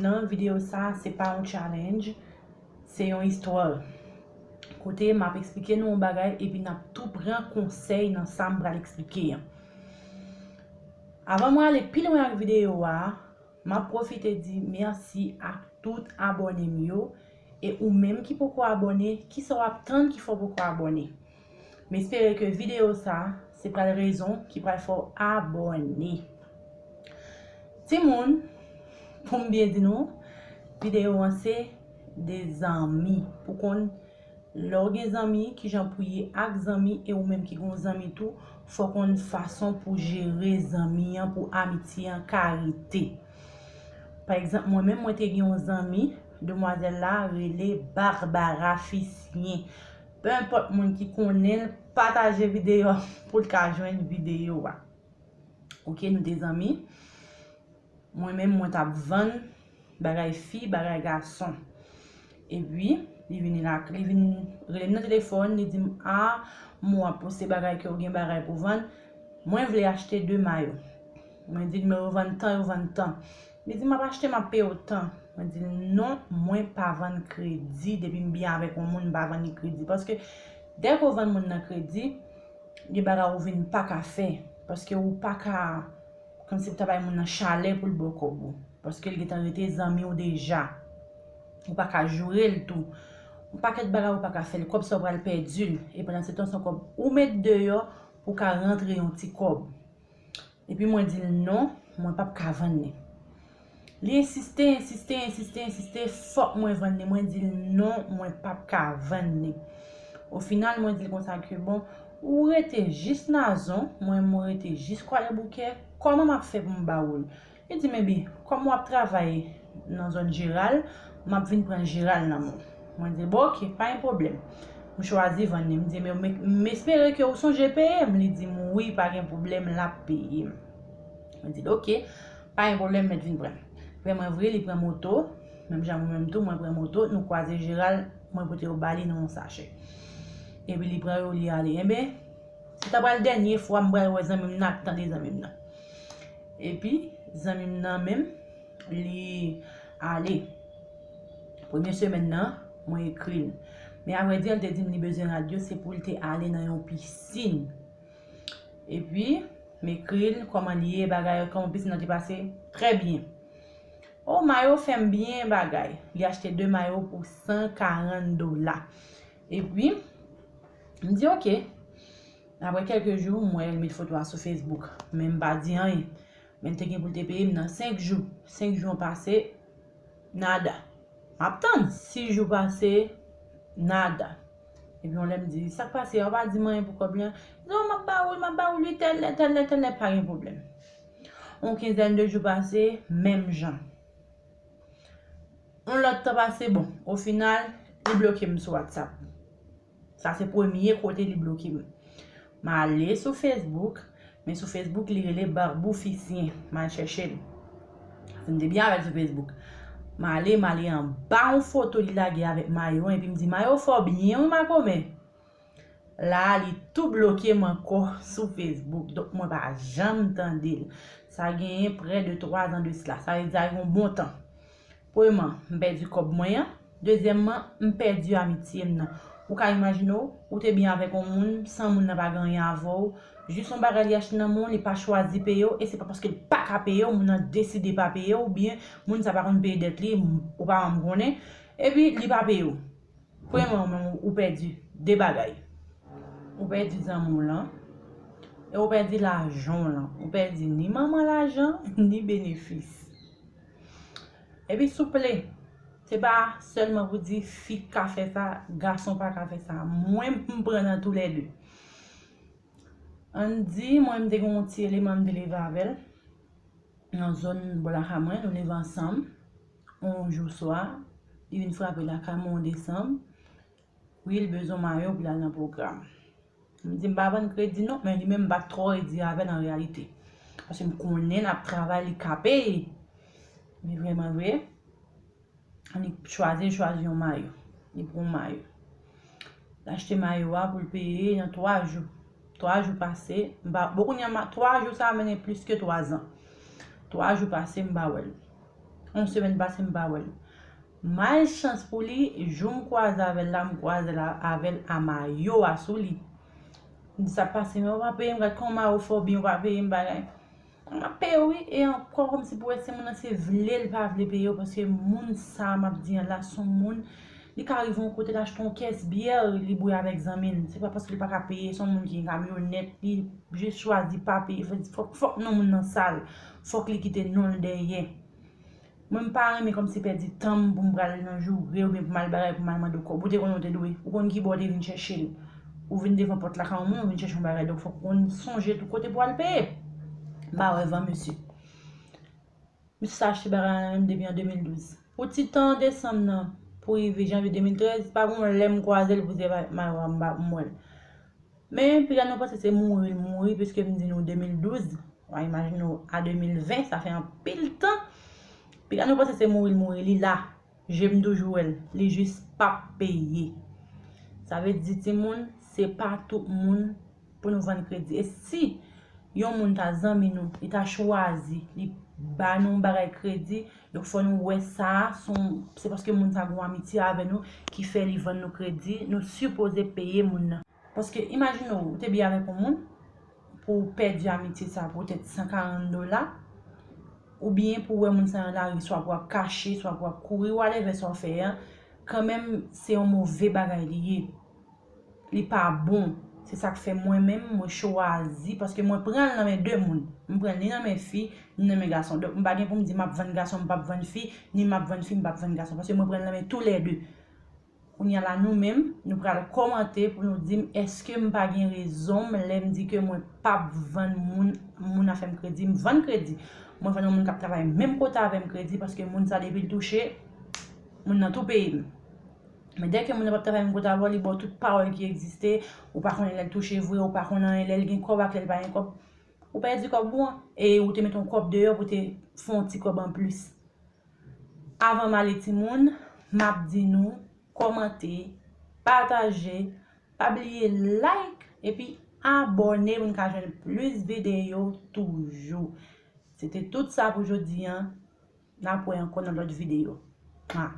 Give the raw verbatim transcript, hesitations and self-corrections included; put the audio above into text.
Nan videyo sa, se pa yon challenge, se yon istwa. Kote m ap eksplike nou yon bagay epi n ap tou pran konsèy nan sa m pral eksplike an. Avan mwen ale pi lwen ak videyo a, m ap pwofite di mèsi ak tout abòne m yo. E ou menm ki poko abòne, kisa w ap tann ki fè w poko abòne? M espere ke videyo sa, se pral rezon ki pral fè w abòne. Timoun, pou m byen di nou, videyo an se de zanmi. Pou konn lè w gen zanmi, kijan pou ye ak zanmi, e ou menm ki gon zanmi tou, fò konn fason pou jere zanmi an, pou amitye an ka rete. Pa egzanp, mwen menm, mwen te gen yon zanmi, demwazèl la rele Barbara Fisyen. Pe enpòt moun ki konnen l, pataje videyo a pou l ka jwenn videyo a. Oke, nou te zanmi. Mwen menm, mwen t ap vann bagay fi, bagay gason. Epi, li vin la, li vin rele m nan telefòn, li di m, "A, m wè w ap poste bagay ke w gen bagay pou vann. Mwen vle achte de mayo." Mwen di l, "Men yo vann tan, yo vann tan." Li di, "M ap achte, m ap peye w tan." Mwen di l, "Non, mwen pa vann kredi. Depi m byen avèk yon moun, m pa vann li kredi." Paske, dèke w vann moun nan kredi, gen bagay ou vin pa ka fè. Paske ou pa ka, kòmsi w ta bay moun nan chalè pou l ba w kòb ou. Paske l gentan rete zanmi w deja. Ou pa ka joure l tou. Yon pakèt bagay ou pa ka fè l. Kòb sa w pral pèdi l. E pandan se tan, se yon kòb ou met deyò pou w ka rantre yon ti kòb. Epi mwen di l, "Non, mwen p ap ka vann li." Li ensiste, ensiste, ensiste, ensiste, "Fòk mwen vann li." Mwen di l, "Non, mwen p ap ka vann li." O final, mwen di l konsa ke, "Bon, ou rete jis Nazon, mwen, mwen rete jis Kwadèboukè, kòman m ap fè pou m ba ou l?" Li di m, "Ebyen, kòm w ap travay nan zòn Jeral, m ap vin pran Jeral nan men w." Mwen di l, "Bon, oke, pa gen pwoblèm." M chwazi vann li. M di, "Men, men, m espere ke ou sonje peye m." Li di m, "Wi, pa gen pwoblèm, l ap peye m." Mwen di l, "Oke, pa gen pwoblèm, mèt vin pran." Vrèman vre, li pran moto. Menm jan mwen menm tou, mwen pran moto, nou kwaze Jeral, mwen pote yo ba li nan yon sachè. Epi li pran yo, li ale. Enben, se ta pral dènye fwa m pral wè zanmi m nan ak tande zanmi m nan. Epi, zanmi m nan menm, li ale. Premye semèn nan, mwen ekri l. Men avrèdi, li te di m li bezwen rad yo, se pou l te ale nan yon pisin. Epi, m ekri l, kòman l ye, bagay, kòman pisin nan te pase? Trè byen. O, mayo fè m byen bagay. Li achte de mayo pou san karant dola. Epi, m di, "Oke." Apre kèlke jou, m wè l met foto a sou Facebook. Men m pa di anyen. Men l te gen pou l te peye m nan senk jou. Senk jou an pase, nada. M ap tann. Sis jou pase, nada. Epi yon lè m di, "Sa k pase a? Ou pa di m anyen pou kòb li an?" Li di, "O, m ap ba ou l, m ap ba ou l, wi, tèl lè, tèl lè, tèl lè, pa gen pwoblèm." Yon kenzèn de jou pase, menm jan. Yon lòt tan pase, bon, o final, li bloke m sou WhatsApp. Sa se premye kote li bloke m. M ale sou Facebook, men sou Facebook li rele Barbou Fisyen. M al chèche l. Paske m te byen avè l sou Facebook. M ale, m ale anba yon foto li lage avèk mayo an, epi m di, "Mayo fè w byen wi, makomè." La a, li tou bloke m ankò sou Facebook. Donk, mwen pa janm tande l. Sa genyen prè de twa zan de sila. Sa vle di, sa gen yon bon tan. Premyèman, m pèdi kòb mwen an. Dezyèmman, m pèdi amitye m nan. Ou ka imajine w, ou te byen avèk yon moun, san moun nan pa gen anyen avè w. Jis yon bagay li achte nan men w, li pa chwazi peye w, e se pa paske l pa ka peye w, moun nan deside pa peye w, oubyen moun sa pa konn peye dèt li, ou pa janm konnen. Epi, li pa peye w. Premyèman, ou menm, ou pèdi de bagay. Ou pèdi zanmi w lan, e ou pèdi lajan w lan. Ou pèdi ni manman lajan, ni benefis. Epi souple, se pa sèlman pou di fi ka fè sa, gason pa ka fè sa. Mwen, m pran nan toulède. Ann di, mwen, m te gen yon ti eleman m te leve avè l nan zòn bò lakay mwen, nou leve ansanm. Yon jou swa, li vin frape lakay mwen yon desanm. Wi, li bezwen mayo pou l al nan pwogram. M di m pa vann kredi non, men li menm m pa t twò redi avè l an reyalite. Paske m konnen l ap travay, li ka peye. Men vrèman vre, li chwazi, li chwazi yon mayo. Li pran yon mayo. L achte mayo a pou l peye nan twa jou. Twa jou pase, m pa, bon, kounye a, twa jou sa a mennen plis ke twa zan. Twa jou pase, m pa wè l. Yon semèn pase m pa wè l. Malchans pou li, jou m kwaze avè l la, m kwaze l a- avè l a mayo a sou li. M di sa pase, men ou pa peye m, gad kòman ou fè w byen, ou pa peye m bagay. M ap peye w wi, e ankò kòmsi pou wè se moun nan se vle l pa vle peye w, paske moun sa m ap di an la, se yon moun, li ka rive yon kote l achte yon kès byè, li bwè avèk zanmi l. Se pa paske li pa ka peye, se yon moun ki gen kamyonèt, li jis chwazi pa peye. Fòk, fòk, fòk non moun nan sal, fòk li kite non l dèyè. Mwen m pa renmen kòmsi pèdi tan m pou m pral nan joure oubyen pou m al bagay pou m al mande w kòb. Ou te konnen w te dwe. Ou konn ki bò w te vin chèche l. Ou vin devan pòt lakay yon moun, ou vin chèche yon bagay. Donk fòk ou konn sonje tout kote pou w al peye. M pa wè van mesye. Mesye sa achte bagay la menm depi an de mil douz. Pou ti tan desanm nan, pou rive janvye de mil trèz, pa gen yon lè m kwaze l pou se mayo a m pa m wè l. Men piga nou panse se mouri l mouri, piske m di nou de mil douz, w a imajine w a de mil ven, sa fè anpil tan. Piga nou panse se mouri l mouri, li la. Je m toujou wè l, li jis p ap peye. Sa vle di timoun, se pa tout moun pou nou vann kredi. E si yon moun ta zanmi nou, li ta chwazi, li ba nou yon bagay kredi, donk fò nou wè sa, se yon- se paske moun sa gen yon amitye avè nou ki fè li vann nou kredi, nou sipoze peye moun nan. Paske imajine w, ou te byen avèk yon moun, pou w pèdi amitye sa poutèt san karant dola, oubyen pou w wè moun sa nan lari, swa pou w ap kache, swa pou w ap kouri, whatever sa w fè a, kanmenm se yon move bagay li ye. Li pa bon. Se sa k fè mwen menm, mwen chwazi, paske mwen pran l nan men de moun. M pran l ni nan men fi, ni nan men gason. Donk, m pa gen pou m di m ap vann gason, m p ap vann fi, ni m ap vann fi, m p ap vann gason. Paske mwen pran l nan men toulède. Kounye a la, nou menm, nou pral kòmante pou nou di m èske m pa gen rezon m lè m di ke mwen p ap vann moun, moun nan fè m kredi, m vann kredi. Mwen vann yon moun k ap travay menm kote avè m kredi, paske moun sa depi l touche, moun nan tou peye m. Men dèke moun nan p ap travay menm kote avè w, li ba w tout pawòl ki egziste, ou pa konnen lè l touche vre, ou pa konnen anyen, lè l gen kòb ak lè l pa gen kòb. Ou pèdi kòb ou an, e ou te mete yon kòb deyò pou te fè yon ti kòb anplis. Avan m ale timoun, m ap di nou, kòmante, pataje, pa bliye like, epi abòne pou n ka jwenn plis videyo toujou. Se te tout sa pou jodi a. N ap wè ankò nan lòt videyo. Mwa.